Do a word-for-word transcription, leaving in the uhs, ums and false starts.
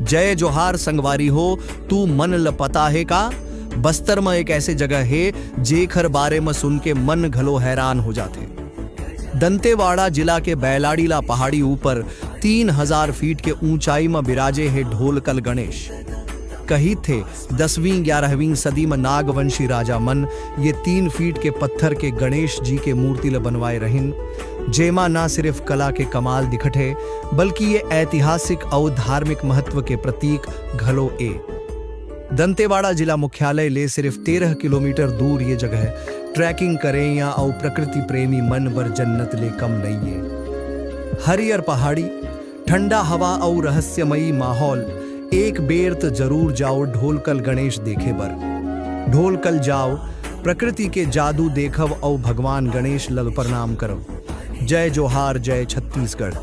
जय जोहार संगवारी हो। तू मन ल पता हे का? बस्तर म एक ऐसे जगह हे, जेखर बारे म सुन के मन घलो हैरान हो जाथे। दंतेवाड़ा जिला के बैलाड़ीला पहाड़ी ऊपर तीन हजार फीट के ऊंचाई म बिराजे हे ढोलकल गणेश। कहिथे, दसवीं ग्यारहवीं सदी म नागवंशी राजा मन ये तीन फीट के पत्थर के गणेश जी के मूर्ति ल बनवाए रहिन, जेमा न सिरिफ कला के कमाल दिखथे, बल्कि ये ऐतिहासिक अउ धार्मिक महत्व के प्रतीक घलो ए। दंतेवाड़ा जिला मुख्यालय ले सिरिफ तेरह किलोमीटर दूर ये जगह ट्रैकिंग करे या अउ प्रकृति प्रेमी मन बर जन्नत ले कम नइये। हरियर पहाड़ी, ठंडा हवा अउ रहस्यमयी माहौल। एक बेर त जरूर जाओ ढोलकल गणेश देखे बर। ढोलकल जाओ, प्रकृति के जादू देखव अउ भगवान गणेश ल प्रणाम करव। जय जोहार, जय छत्तीसगढ़।